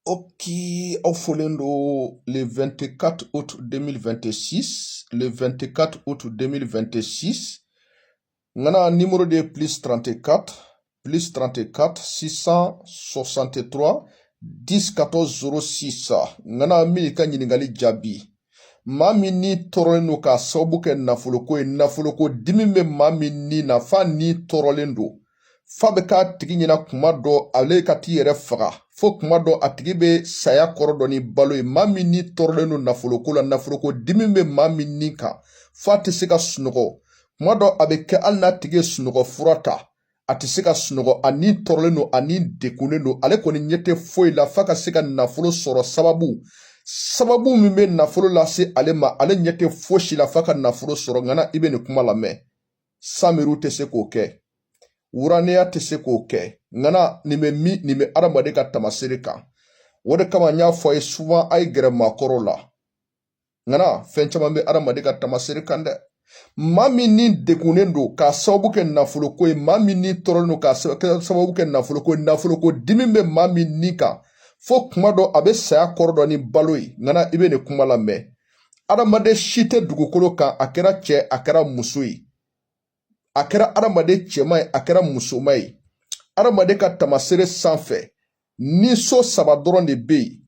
Ok, aw folen don le 24 août 2026, le 24 août 2026. Ŋana numéro de plus 34, plus 34 663 10 14 06. Ŋana min y'i ka ɲininkali jaabi. Maa min ni tɔɔrɔlen don k'a sababu kɛ nafoloko ye, nafoloko dimi bɛ maa min ni na f'a ni tɔɔrɔlen don. F'a bɛ k'a tigi ɲɛna kuma dɔ ale ka t'i yɛrɛ faga, fo kuma dɔ a tigi bɛ saya kɔrɔ dɔn ni balo ye. Maa min ni tɔɔrɔlen don nafoloko la, nafoloko dimi bɛ maa min ni kan f'a tɛ se ka sunɔgɔ. Kuma dɔ a bɛ kɛ hali n'a tigi ye sunɔgɔ fura ta, a tɛ se ka sunɔgɔ, a ni tɔɔrɔlen don, a ni degunnen don, ale kɔni ɲɛ tɛ foyi la f'a ka se ka nafolo sɔrɔ. Sababu min bɛ nafolo lase ale ma, ale ɲɛ tɛ fosi la f'a ka nafolo sɔrɔ. Ŋana, i bɛ nin kuma lamɛn, samiru tɛ se k'o kɛ, wuraneya tɛ se k'o kɛ. Ŋana, nin bɛ min, nin bɛ adamaden ka tamasere kan. O de kama n y'a fɔ a ye souvent, a ye gɛrɛ maakɔrɔw la. Ŋana, fɛn caman bɛ adamaden ka tamasere kan dɛ. Maa min ni degunnen don k'a sababu kɛ nafoloko ye, maa min ni tɔɔrɔlen don k'a sababu kɛ nafoloko ye, nafoloko dimi bɛ maa min ni kan fo kuma dɔ a bɛ saya kɔrɔ dɔn ni balo ye. Ŋana, i bɛ nin kuma lamɛn, adamaden si tɛ dugukolo kan, a kɛra cɛ, a kɛra muso ye, a kɛra adamaden cɛman ye, a kɛra musoman ye, adamaden ka tamasere sanfɛ ni so saba dɔrɔn de bɛ yen.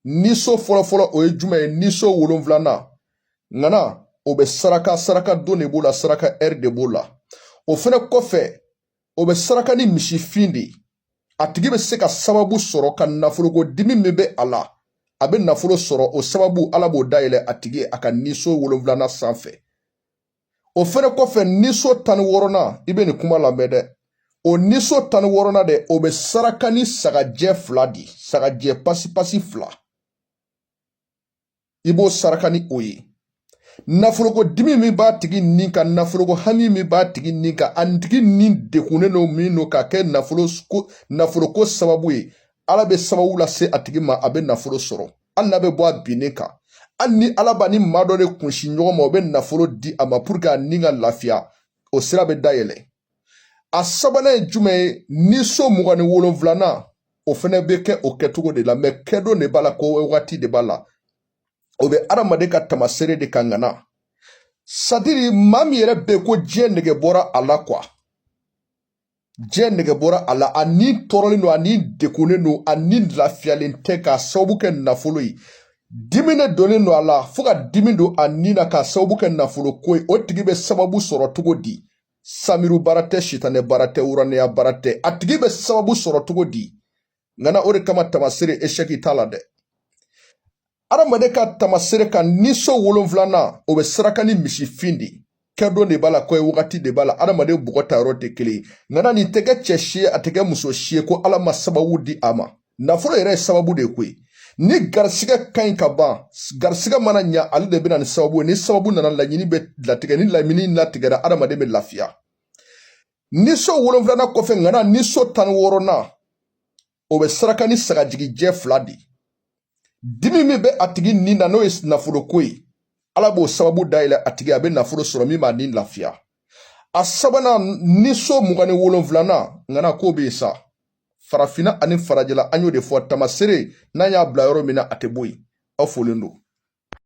Ni so fɔlɔfɔlɔ, o ye jumɛn ye? Ni so wolonfilanan, ŋana, o bɛ saraka, saraka don de b'o la, saraka ɛri de b'o la. O fɛnɛ kɔfɛ, o bɛ saraka ni misifin de ye. A tigi bɛ se ka sababu sɔrɔ ka nafoloko dimi min bɛ a la, a bɛ nafolo sɔrɔ. O sababu, Ala b'o dayɛlɛ a tigi ye a ka niso wolonfilanan sanfɛ. O fɛnɛ kɔfɛ, niso 16nan, i bɛ nin kuma lamɛn dɛ, o niso 16nan dɛ, o bɛ saraka ni sagajɛ fila di, sagajɛ pasipasi fila, i b'o saraka ni o ye. Nafoloko dimi min b'a tigi ni kan, nafoloko hami min b'a tigi ni kan, a tigi ni degunnen don min don ka kɛ nafoloko sababu ye, Ala bɛ sababu lase a tigi ma, a bɛ nafolo sɔrɔ. Hali n'a bɛ bɔ a binnen kan, hali ni Ala b'a ni maa dɔ de kunsin ɲɔgɔn ma, o bɛ nafolo di a ma pour que a ni ka lafiya, o sira bɛ dayɛlɛ. A sabanan ye jumɛn ye? Ni so 27nan, o fɛnɛ bɛ kɛ o kɛcogo de la, mɛ kɛdon de b'a la, ko wagati de b'a la. O bɛ adamaden ka tamasere de kan. Ŋana, sadiri maa min yɛrɛ bɛ ko diɲɛ nege bɔra a la kuwa, diɲɛ nege bɔra a la, a ni tɔɔrɔlen don, a ni degunnen don, a ni lafiyalen tɛ k'a sababu kɛ nafolo ye, dimi de donnen don a la fo ka dimi don a ni na k'a sababu kɛ nafolo ko ye. O tigi bɛ sababu sɔrɔ cogo di? Samiru baara tɛ, sitanɛ baara tɛ, wuraneya baara tɛ. A tigi bɛ sababu sɔrɔ cogo di? Ŋana, o de kama tamasere échec t'a la dɛ. Adamaden ka tamasere kan, ni so wolonfilanan, o bɛ saraka ni misifin de ye. Kɛdon de b'a la, ko wagati de b'a la. Adamaden bɔgɔ ta yɔrɔ tɛ kelen ye. Ŋana, nin tɛ kɛ cɛ si ye, a tɛ kɛ muso si ye ko Ala ma sababu di a ma. Nafolo yɛrɛ ye sababu de ye koyi. Ni garisigɛ ka ɲi ka ban, garisigɛ mana ɲa, ale de bɛ na ni sababu ye. Ni sababu nana, laɲini bɛ latigɛ. Ni laɲini latigɛra, adamaden bɛ lafiya. Ni so wolonfilanan kɔfɛ, ŋana, ni so 16nan, o bɛ saraka ni sagajigijɛ fila de. Dimi min bɛ a tigi ni na, n'o ye nafoloko ye, Ala b'o sababu dayɛlɛ a tigi, a bɛ nafolo sɔrɔ min b'a ni lafiya. A sabanan, ni so 27nan, ŋana, k'o bɛ yen sa. Farafinna ani farajɛla, an y'o de fɔ, tamasere n'an y'a bila yɔrɔ min na, a tɛ bɔ yen. Aw folen don.